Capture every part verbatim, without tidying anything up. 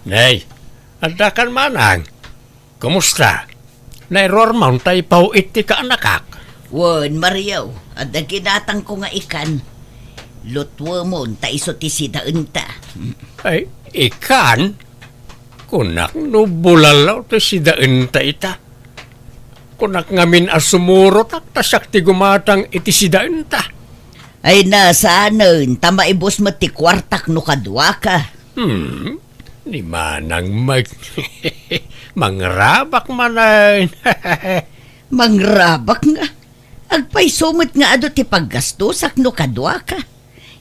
Hey, addakan manang. Kumusta? Nairuar man ta ipaw-it ti kaanakak. Wen, Mario, adda ginatangko nga ikan. Lutwemon ta isu ti sidaenta. Ay, ikan? Kunak no bulalaw ti sidaenta ita. Kunak ngamin a sumurotak ta siak ti gumatang iti sidaenta. Ay, na, saanen, ta maibus met ti kuartak no kaduaka. Hmm, ni Manang Mike. Mangrabak manen. Mangrabak nga. Agpayso met nga adu ti paggastosak no kaduaka.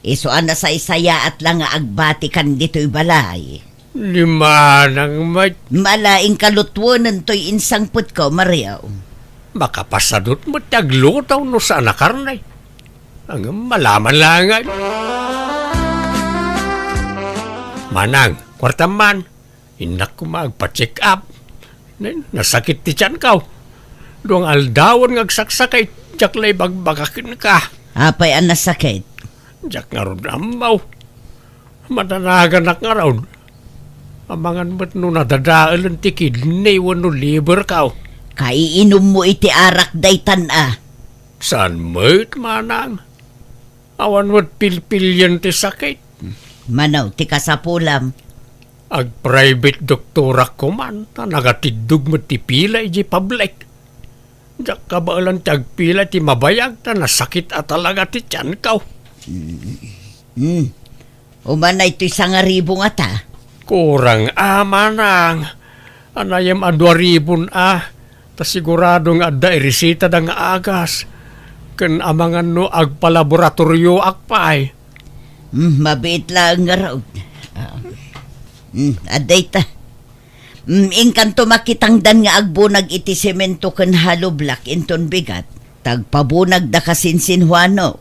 Isu a nasaysayaat la nga agbatikan ditoy balay. Ni Manang Mike. Mala, inka lutwenen toy insangpetko, Mario. Makapasadut met ti agluto no saan a karne. Ngem malaman la ngay. Manang, kuartam man. Innak koma agpa-check up. Nen, nasakit ti tianko. Dua nga aldawen nga agsaksakit, diak la ibagbagak kenka. Apay a nasakit? Diak ngarud ammo. Madanaganak ngarud. Amangan met no nadadaelen ti kidney wenno liverko. Kaiinummo iti arak daytan a. Saan met, manang? Awan met pilpilian ti sakit. Mano ti kasapulam? Ag-private doktorak koman, ta nagatiddog met ti pila idiay public. Diak kabaelan ti agpila ti mabayag, ta nasakit a talaga ti tianko. Hmm. Umanay toy sangaribu ngata? Kurang a, manang. Anayem a dua ribun a. Ta sigurado nga adda iresitada nga agas. Ken amangan no agpalaboratorioak pay. Hmm, mabiit laeng ngarud. Ah. Hmm, adda ita. Hmm, inkanto makitangdan nga agbunag iti semento ken hollow block inton bigat. Ta agpabunagda kasinsinhuano.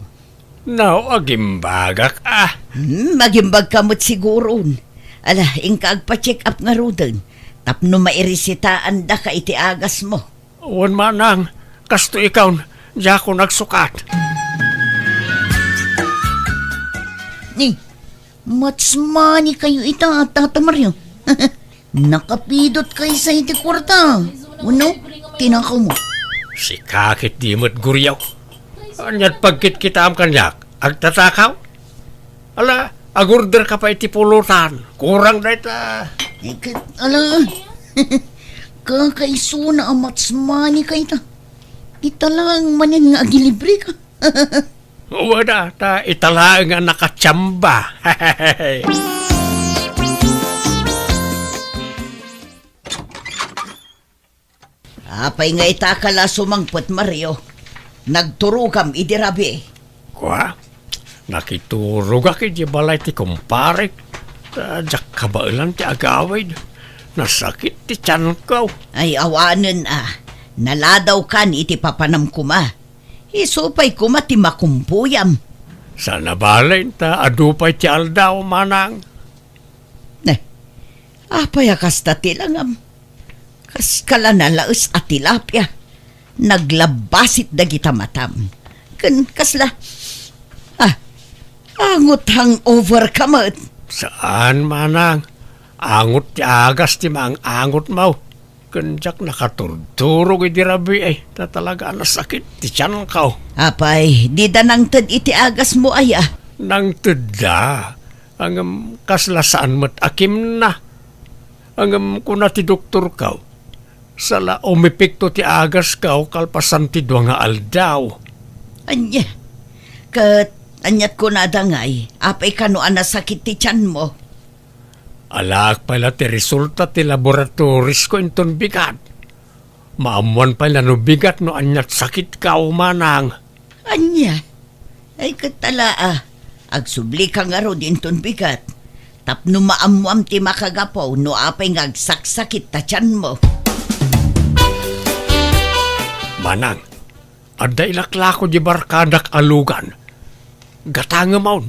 No, agimbagak a. Hmm, agimbagka met siguron. Ala, inka agpa-check up ngaruden. Tapno mairesitaandaka iti agasmo. Wen manang, kastoy ikaw, diakon agsukat. Ni, much money kayo ita, Tata Mario. Nakapidot kaysa iti kuarta. Wenno, tinakaw mo. Sika ket di met guriaw. Aniat pagkitkitaam kaniak? Agtatakaw? Ala, agorder ka pay iti pulutan. Kurang dayta. Iket, ala. Kakaisuna a much money kayta. Ita laeng manen nga agilibre ka. Wada, ta ita laeng a nakatiamba. Apay nga ita ka la sumangpet, Mario? Nagturogam idi rabii. Kua? Nakiturogak idi balay ti kumparek. Ta diak kabaelan ti agawid. Nasakit ti tianko. Ay, awanen a. Naladawkan iti papanam koma. Isu pay koma ti makumpuyam. Saan a bale ta adu pay ti aldaw, manang. Ne, apay a kasta ti langam? Kas kala nalaes a tilapia. Naglabbasit dagita matam. Ken kasla, ah, angot hangover ka met. Saan, manang. Angot ti agas ti maang-angotmo. Ken diak nakaturturog idi rabii, ta talaga a nasakit ti tianko. Apay, dida nangted iti agasmo aya? Nangtedda. Ngem kasla saan met a kimna. Ngem kuna ti doktorko, sala umepekto ti agasko kalpasan ti dua nga aldaw. Ania? Ket aniat kunada ngay? Apay kano a nasakit ti tianmo? Alaak pay la ti resulta ti laboratorisko inton bigat. Maammoan pay la no bigat no aniat sakitko, manang. Ania? Ay, ket ala a. Agsublika ngarud inton bigat. Tapno maammoam ti makagapu no apay nga agsaksakit ta tianmo. Manang, adda ilaklako di barkadak a lugan. Gatangemon.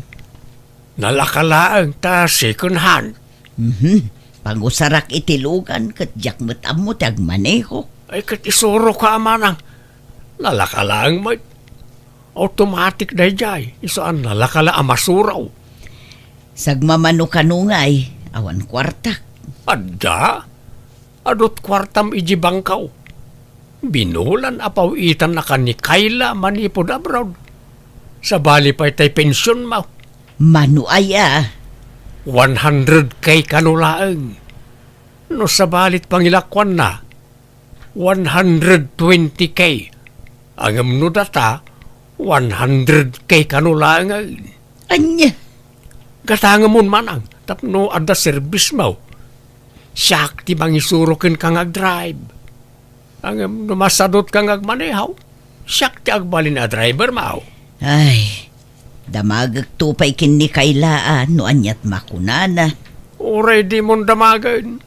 Nalaka laeng ta second hand. Mhm. Pangusarak iti lugan ket diak met ammo ti agmaneho. Ay, ket isuroka a manang. Nalaka laeng met. Automatic daydiay. Isu a nalaka la a masuro. Sagmamano kano ngay, awan kuartak. Adda? Adut kuartam iti bangko. Binulan a paw-itannakan ni Kayla manipud abroad. Sabali pay tay pensionmo. Mano aya? One hundred K kano laeng. No sabalit pangilakuanna, one hundred twenty K. Ngem no data, one hundred K kano laeng. Ania? Gatangemon manang tapno adda serbismo. Siak ti mangisuro kenka nga agdrive. Ngem no masadutka nga agmaneho, siak ti agbalin a drivermo. Ay, damagekto pay ken ni Kayla a no aniat makunana. Uray dimon damagen.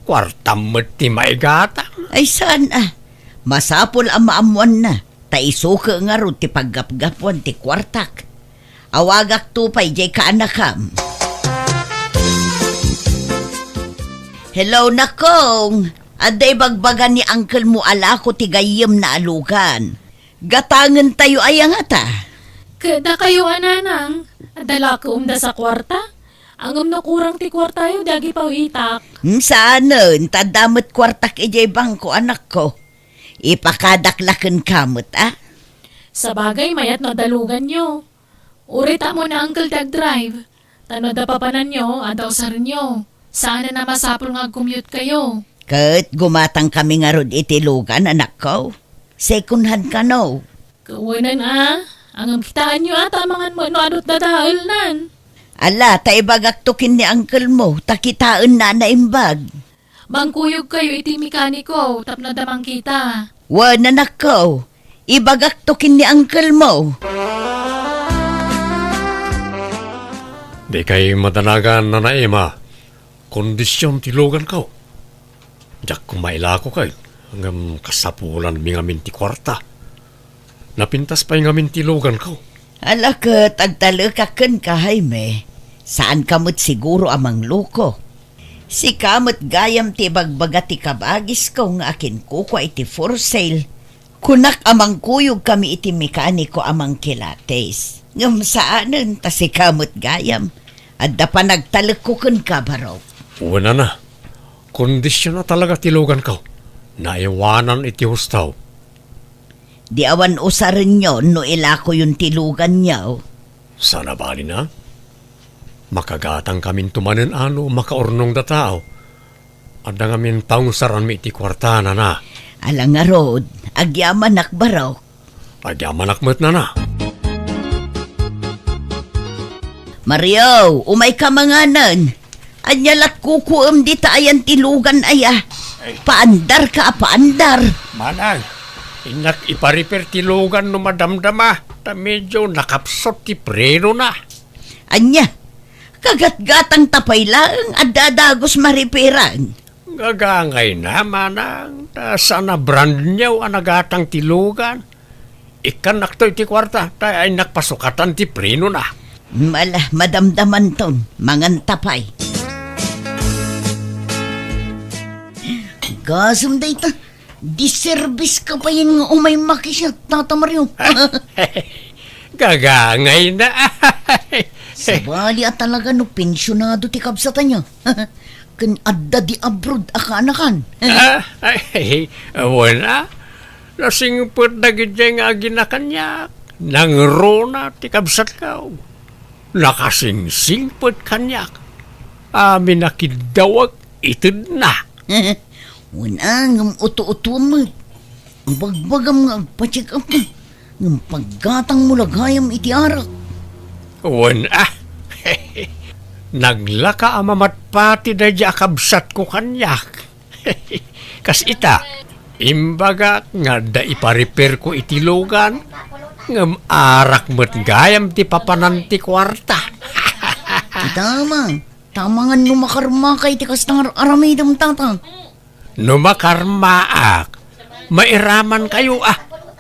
Kuartam met ti maigatang. Ay, saan a. Masapul a maammoanna, ta isuke ngarud ti paggapgapuan ti kuartak. Awagakto pay diay kaanakam. Hello, Nakong. Adda ibagbaga ni uncle mo a lako ti gayyemna a lugan. Gatangentayo aya ngata? Ket dakayo a nanang, adda la ket umdas a kuarta? Ngem no kurang ti kuartayo, di agipaw-itak. Hmm, saanen, ta adda met kuartak idiay bangko, anakko. Ipakadak la kenka met, a? Sabagay, mayat no adda luganyo. Uray ta ammo ni uncle ti agdrive. Ta no adda papananyo, adda usarenyo. Saanen a masapul nga agcommute kayo. Ket gumatang kami ngarud iti lugan, anakko. Second hand kano. Kawanan a, ngem kitaenyo a, ta amangan met no adut dadaelnan. Ala, ta ibagakto ken ni uncle mo, ta kitaenna a naimbag. Mangkuyog kayo iti mekaniko tapno adda mangkita. Wen, anakko, ibagakto ken ni uncle mo. Dikay madanagan, Nana Emma. Kondision ti luganko. Diak koma ilako ket, ngem kasapulanmi ngamin ti kuarta. Napintas pay ngamin ti luganko. Ala ket agtalekak kenka, Jaime. Saanka met siguro a mangloko. Sika met gayam ti ibagbaga ti kabagisko nga akinkukua iti for sale. Kunak a mangkuyog kami iti mekaniko a mangkilates. Ngem saanen ta sika met gayam. Adda panagtalekko kenka, Barok. Wen, Nana. Kondision a talaga ti luganko. Naiwanan iti husto. Di awan usarenyo no ilakoyon ti luganyo. Saan a bali, Nana. Makagatangkaminto manen a no makaurnongda tao. Adda ngamin paungsaranmi iti kuarta, Nana. Ala ngarud, agyamanak, Barok. Agyamanak met, Nana. Mario, umayka manganen. Ania la kukuem dita ayan ti lugan aya? Ay. Paandarka a paandar. Manang, innak ipa-repair ti lugan no madamdama, ta medyo nakapsut ti prenona. Ania? Kagatgatangta pay laeng, adda a dagus maripiran. Gagangayna, manang, ta saan a brand new a nagatang ti lugan. Ikkannakto iti kuarta, ta innak pasukatan ti prenona. Ala, madamdamanton, manganta pay. Gasem dayta, diserbiska pay nga umay makisiat, Tata Mario. Gagangayna. Sabali a talaga no pensionado ti kabsat aya. Ken adda di abroad a kaanakan. Ah, ay, wen a. Nasingpet dagidiay nga agina kaniak. Nangruna ti kabsatko. Nakasingsingpet kaniak. Amin a kiddawek, itedna. Wen a, ngem uto-utoem met. Ibagbagam nga agpa-check up ka, ngem paggatangmo la gayam iti arak. Wen a. Naglaka a mamatpati daydiay a kabsatko kaniak. Kas ita, imbagak nga adda ipa-repairko iti lugan, ngem arak met gayam ti papanan ti kuarta. Tama, tamangan no makarmaka iti kasta nga ar-aramidem, Tata. No makarmaak, mairamankayo a,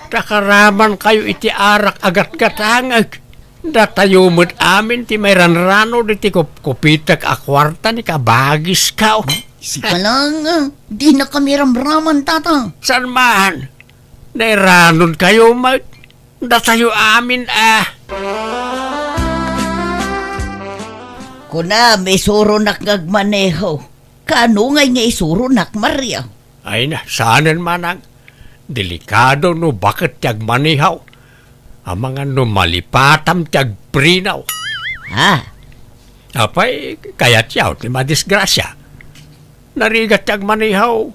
ta karamankayo iti arak a gatgatangek. Datayo met amin ti mairanrano diti kupkupitek a kuarta ni kabagisko. Sika lang, ah, dinakami ramraman, Tata. Saan man, nairanonkayo met. Datayo amin a. Kunam, isuronak nga agmaneho. Kaano ngay nga isuronak, Mario? Ay na, saanen, manang. Delikado no baket ti agmanihaw. Amangan no malipatam ti agprinaw. Ha? Apay, kayatyaw ti madisgrasya. Narigat ti agmanihaw.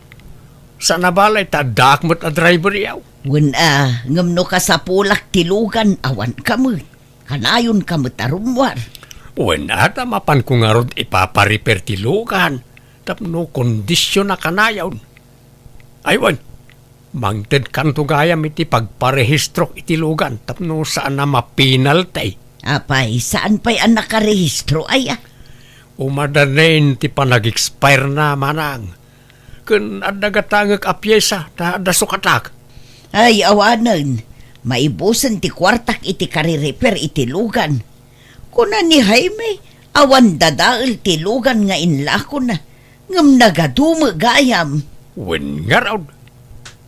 Saan a balay ta addaak met a driveryaw. Wen a, ngem no kasapulak ti lugan, awanka met. Kanayonka met a rummuar. Wen a, ta mapanko ngarud ipapariper ti lugan tapno kondisyon a kanayon. Ay wen, mangtedkanto gayam iti pagparehistrok iti lugan tapno saan a mapinalti. Apay, saan pay a nakarehistro, aya? Umadanen ti panag-expire na, manang. Ken adda gatangek a piesa ta adda sukatak. Ay, awanen. Maibusen ti kuartak iti karireper iti lugan. Kuna ni Jaime, awan dadael ti lugan nga inlakona, ngem nagadu met gayam. Wen ngarud,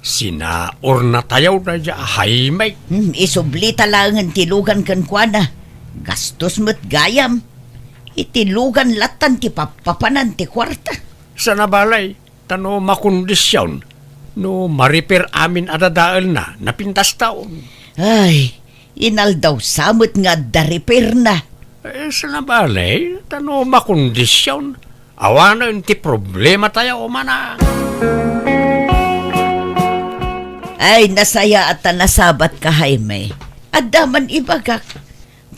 sinaurnatayo daydiay a Jaime. Hmm, isublita laengen ti lugan kenkuana. Gastos met gayam. Iti lugan lattan ti pappapanan ti kuarta. Saan a balay, ta no makondisyon, no mariper amin a dadaelna, napintastaon. Ay, inaldaw sa met nga adda repairna. Eh, saan a balay, ta no makondisyon, awanen ti problematayo, manang. Ay, nasayaat ta nasabatka, Jaime. Adda man ibagak.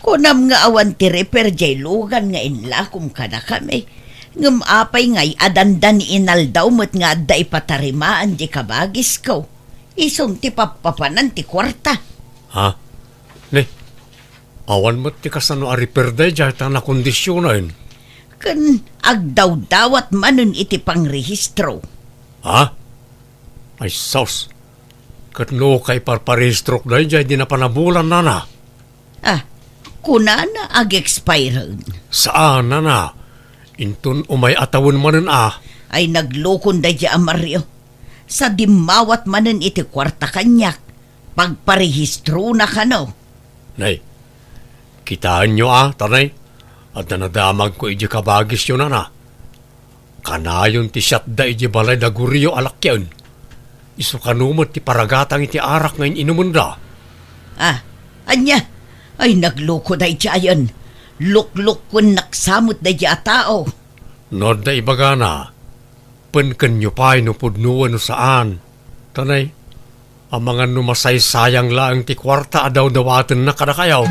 Kunam nga awan ti repair diay lugan nga inlakom kadakami. Ngem apay ngay a dandani inaldaw met nga adda ipatarimaan diay kabagisko? Isun ti pappapanan ti kuarta. Ha? Ne, awan met ti kasano a repair daydiay ta nakondisionen. Ken agdawdawat manen iti pangrehistro. Ha? Ay sus! Ket no kaiparparehistrok daydiay di napanabulan, nana? Ah, kunana ag-expire. Saan, nana. Inton umay a tawen manen a. Ay naglukon daydiay a Mario. Sa dimmawat manen iti kuarta kaniak, pagparehistrona kano. Nay, kitaenyo a, tanay, adda nadamagko idiay kabagisyo, nana. Kanayon ti siatda idiay balay da Gurio a lakien. Isu kano met ti paragatang iti arak nga in-inumenda. Ah, ania? Ay, nagluko daydiayen. Luklukkuennak sa met daydiay a tao. No adda ibagana, penkenyo pay no pudno wenno saan. Tanay, amangan no masaysayang laeng ti kuarta a dawdawatenna kadakayo.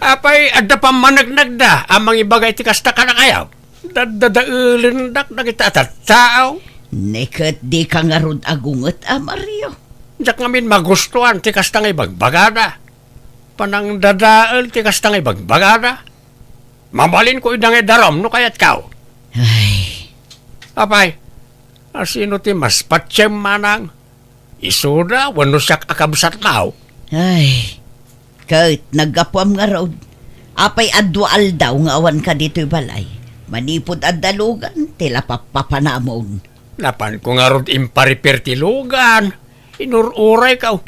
Apay, adda pammanegnegda a mangibaga iti kasta kadakayo? Daddadaelendak dagiti a tattao. Ne ket dika ngarud agunget a Mario. Diak ngamin magustuan ti kasta nga ibagbagada. Panangdadael ti kasta nga ibagbagada. Mabalinko ida nga idarum no kayatko. Ay. Apay, asino ti mas patiem, manang? Isuda wenno siak a kabsatmo? Ay, ket naggapuam ngarud. Apay a dua aldaw nga awanka ditoy balay? Manipud adda lugan ti lapappapanamon. Napanko ngarud imparipir ti lugan. Inur-urayko.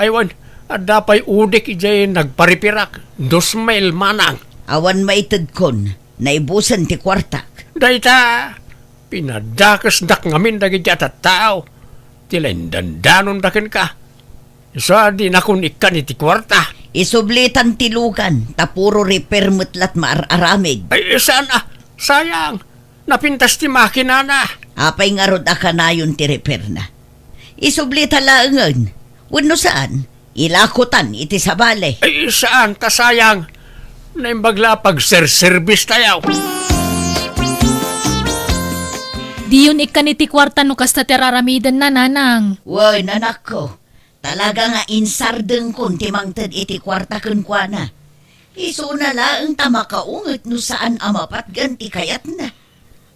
Ay wen, adda pay udik idiay nagparipirak. Dos mil, manang. Awan maitedkon, naibusen ti kuartak. Dayta, pinadakesdak ngamin dagiti a tattao. Ti laeng dandanonda kenka. Isu a dinakon ikkan iti kuarta. Isublitan ti lugan, ta puro repair met lat maar-aramid. Ay, saan a? Sayang. Napintas ti makinana. Apay ngarud a kanayon ti repairna? Isublita laengen. Wenno saan? Ilakotan iti sabali. Ay, saan, ta sayang. Naimbag la a pagserserbistayo. Diyon ikkan iti kuarta no kasta ti ar-aramidenna, nanang. Wen, anakko. Talaga nga insardengkon ti mangted iti kuarta kenkuana. Isuna laeng ta makaunget no saan a mapatgan ti kayatna.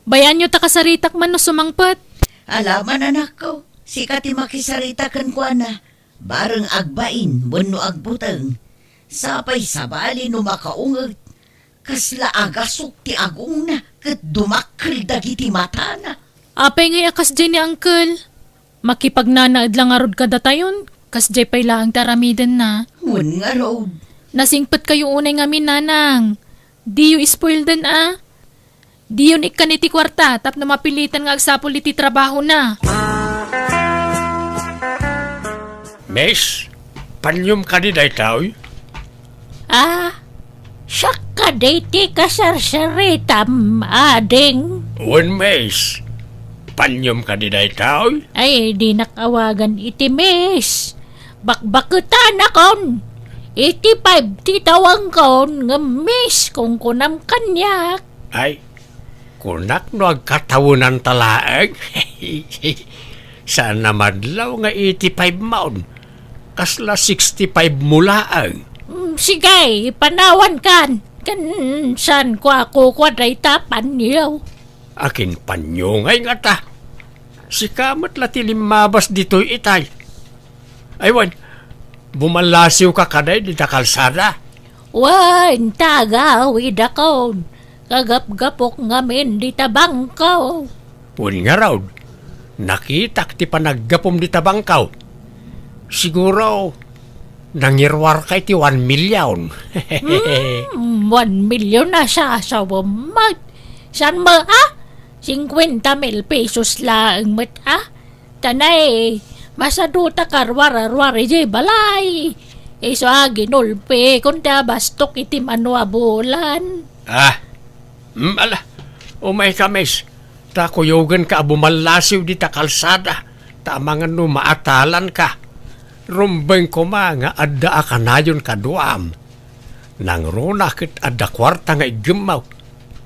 Bayaanyo ta kasaritak man no sumangpet. Alaman, anakko, sika ti makisarita kenkuana. Bareng agbain wenno agbuteng. Sapay sabali no makaunget. Kasla agasok ti agongna ket dumakkel dagiti matana. Apay ngay a kasdiay ni Uncle? Makipagnanaed la ngarud kadatayon, kasdiay pay laeng ti aramidenna. Wen ngarud. Nasingpetkayo unay ngamin, nanang. Diyo ispoilden a. Diyon ikkan iti kuarta tapno mapilitan nga agsapul iti trabahona. Miss, panyom kadi daytoy? Ah, siak kadi ti kasarsaritam, ading? Wen, miss. Panyom kadi daytoy? Ay, dinak awagan iti miss. Bakbaketanakon. Iti five ti tawangkon, ngem miss, kunkunam kaniak. Ay, kunak no agkatawenanta laeng. Saan a madlaw nga eighty-five maon. Kasla sixty-five mo laeng. Mm, sige, panawankan. Ken saan ko a kukua dayta panyo? Akin panyo ngay ngata? Sika met la ti limmabas ditoy itay. Ay wen, bumallasiwka kadi dita kalsada? Wen, tagawidakon. Kagapgapok ngamin dita bangko. Wen ngarud, nakitak ti panaggapum dita bangko. Siguro, nangiruarka iti one million. Hmm, one million a sasawem met. Saan mo, ah? Singkuenta mil pesos laeng met, ah? Tanay, masadutak a ruar-ruar idiay balay. Isu a ginulpikon ti abastok iti mano a bulan. Ah, mm, ala, umayka, miss, ta kuyogenka a bumallasiw dita kalsada, ta amangan no maatalanka. Rumbeng koma nga adda a kanayon kaduam. Nangruna ket adda kuarta nga iggemmo.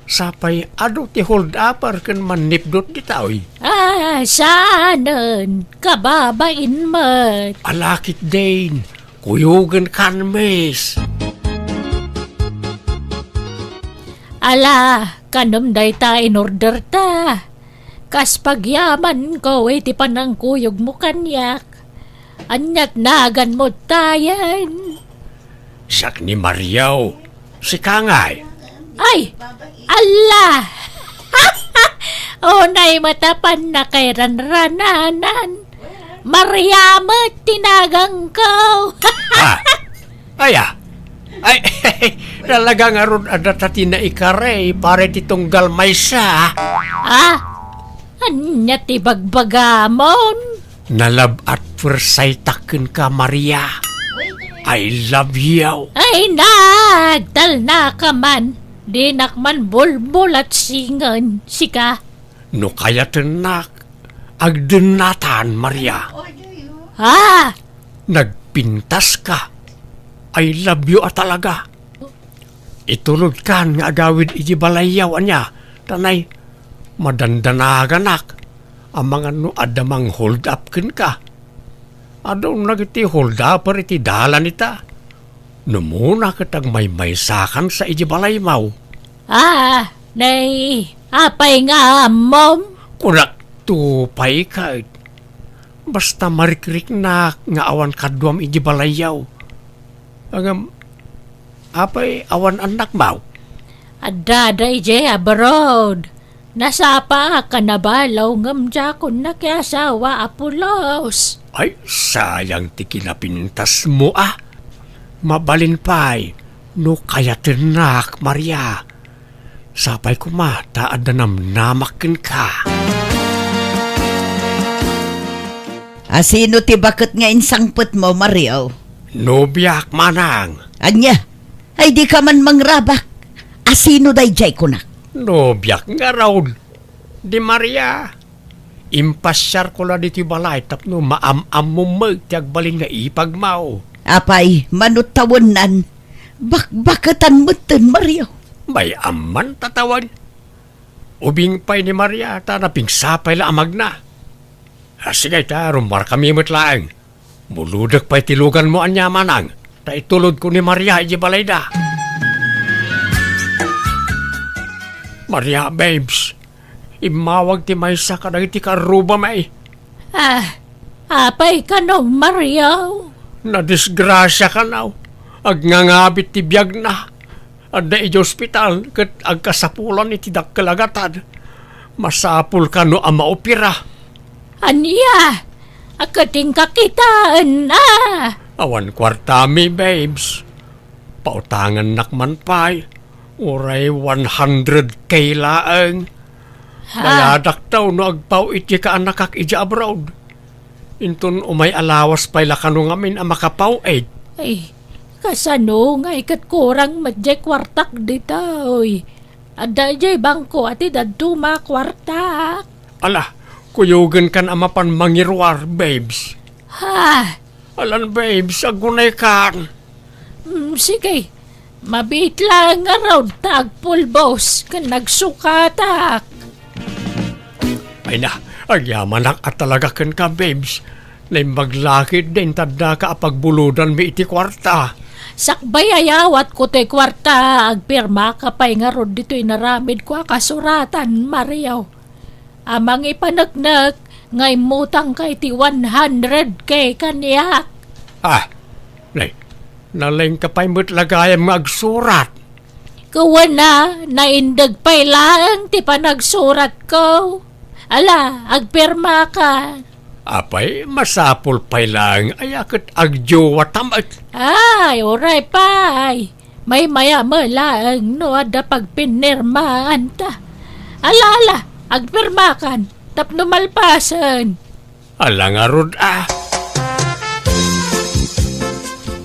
Sapay adu ti hold-upper ken mannipdot ditoy. Ah, saanen, kababain met. Ala ketdin, kuyogenkan, miss. Ala, kanem dayta in-orderta? Kas pagyamanko iti panangkuyogmo kaniak. Ania't naganmo tayen? Siak ni Mario. Sika ngay? Ay, alla! Unay met a pannakairanrananan. Maria met ti naganko. Ah, aya? Ay, talaga ngarud adda ta ti naikari para iti tunggal maysa. Ah? Ania ti bagbagamon? Nalab-at puersaytak kenka, Maria. I love you. Ay, nagtalnaka man. Dinak man bulbulat singen, sika. No kayatennak, agdennatan, Maria. Ah! Nagpintaska. I love you a talaga. Itulodkan nga agawid iti balayyo, ania, tanay madandanaganak amangan no adda mang-hold up kenka. Adun dagiti hold upper iti dalan ita. Numuna ket agmaymaysakansa iti balaymo. Ah, nay, apay nga ammom? Kunakto pay ket, basta marikriknak nga awan kaduam iti balayyo. Ngem, apay awan annakmo? Adda daydiay abroad. Nasapaak a nabalo ngem diakon nakiasawa a pulos. Ay, sayang ti kinapintasmo a. Mabalin pay no kayatennak, Maria. Sapay koma ta adda namnamak kenka. A sino ti baket nga insangpetmo, Mario? Nobiak, manang. Ania? Ay, dika man mangrabak. A sino daydiay kunak? Nobiak ngarud. Di Maria. Impasiarko la ditoy balay tapno maam-ammom met ti agbalin nga ipagmo. Apay, mano tawennan? Bakbaketan metten, Mario. May amman ta tawen. Ubing pay ni Maria ta napingsapay la a magna. Ah, sige ta, rummuarkami met laeng. Mulodek pay ti luganmo ania, manang, ta itulodko ni Maria iti balayda. Maria, babes, immawag ti maysa kadagiti karrubami. Ah, apay kano, Mario? Nadisgrasia kano. Agngangabit ti biagna. Adda iti ospital ket agkasapulan iti dakkel a gatad. Masapul kano a maopera. Ania? A ket inka kitaen a? Awan kuartami, babes. Pautangannak man pay. Uray one hundred K laeng. Ha? Bayadakto no agpaw iti kaanakak idiay abroad. Inton umay alawas pay la kano ngamin a makapaw-ed. Ay, kasano ngay ket kurang met diay kuartak ditoy? Adda idiay bangko a ti dadduma a kuartak. Ala, kuyogenkan a mapan mangiruar, babes. Ha? Alan, babes, agunaykan. Mm, sige. Mabiit laeng ngarud ta agpulbos ken nagsukatak. Ay na, agyamanak a talaga kenka, babes. Naimbag la ketdi inted daka a pagbulodanmi iti kuarta. Sakbay a yawatko toy kuarta, agpirmaka pay ngarud ditoy inaramidko a kasuratan, Mario. A mangipaneknek nga immutangka iti one hundred K kaniak. Ah, nay, nalingka pay met la gayam nga agsurat. Kuana, naindeg pay laeng ti panagsuratko. Ala, agpirmaka. Apay, masapul pay laeng aya ket agdiwata met. Ay, uray pay. Maymaya met laeng no adda pagpinirmaanta. Ala, ala, agpirmakan tapno malpasen. Ala ngarud a.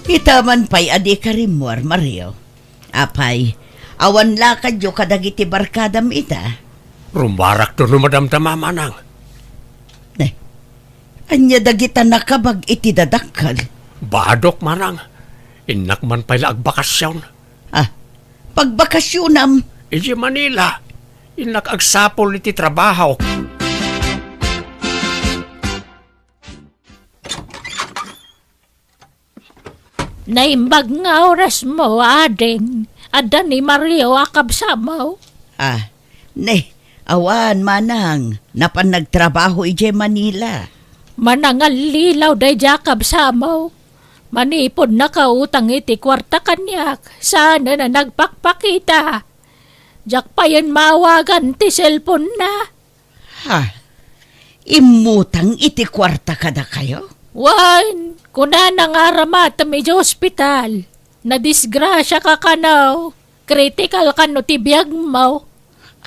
Ita man pay a dika rimmuar, Mario. Apay, awan lakadyo kadagiti barkadam ita? Rummuarakto no madamdama, manang. Ne, ania dagita nakabag iti dadakkel? Badok, manang. Innak man pay la agbakasyon. Ah, pagbakasyonam? Idiay Manila. Innak agsapul iti trabaho. Naimbag nga orasmo, ading. Adda ni Mario a kabsatmo? Ah, ne, awan, manang. Napan nagtrabaho idiay Manila. Manangallilaw daydiay a kabsatmo. Manipud nakautang iti kuarta kaniak, saanen a nagpakpakita. Diak payen maawagan ti cellphone-na. Ha? Immutang iti kuarta kadakayo? Wen, kunana nga aramatem idiay ospital. Nadisgrasiaka kano. Kritikal kano ti biagmo.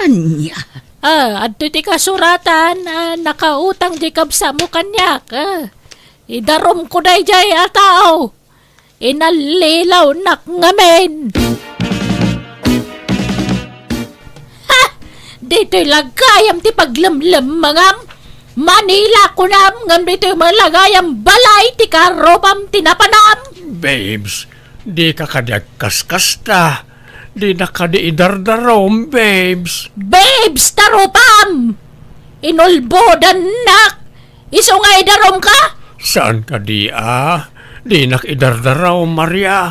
Ania? Ah, adtoy ti kasuratan a nakautang diay kabsatmo kaniak. Ah, idarumko daydiay a tao. Inallilawnak ngamin. Ha! Ditoy la gayam ti paglemlemmengam. Manila kunam ngem ditoy met la gayam balay ti karupam ti napanam. Babes, dika kadi agkaskasta. Dina kadi idardarum, babes. Babes, tarupam! Inulbodannak! Isu nga idarumka? Saan kadi a? Dinak idardarum, Maria.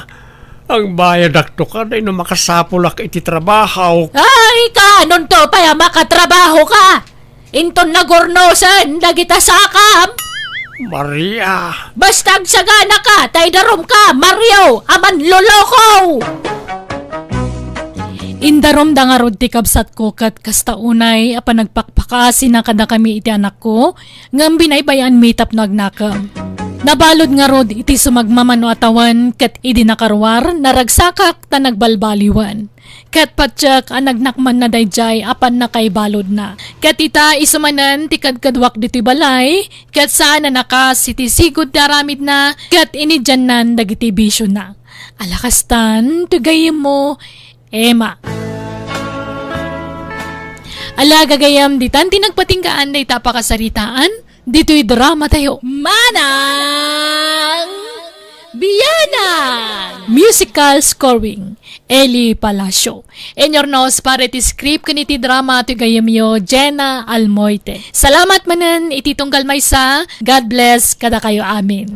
Agbayadakto kadi no makasapulak iti trabaho. Ay, kaanonto pay a makatrabahoka? Inton nagurnosen dagita sakam? Maria. Basta agsaganaka, ta idarumka, Mario, a manloloko! Indarumda ngarud ti kabsatko ket kasta unay a panagpakpakaasina kadakami iti anakko, ngem binaybay-anmi tapno agnakem. Nabalud ngarud iti sumagmamano a tawen ket idi nakaruar, naragsakak ta nagbalbaliwen. Ket patiek a nagnakmanna daydiay a pannakaibaludna. Ket ita, isu manen ti kadkaduak ditoy balay, ket saan a nakas iti sigud ti aramidna, ket inidiannan dagiti bisiona. Ala kastan, ti gayyemmo, Emma. Ala, gagayyem, ditan ti nagpatinggaan dayta a pakasaritaan, ditoy drama tayo. Manang Bianang! Musical scoring, Eli Palacio. Inyurnos para iti script ken iti drama ti gayyemyo, Jenna Almoite. Salamat manen iti tunggal maysa. God bless kadakayo amin.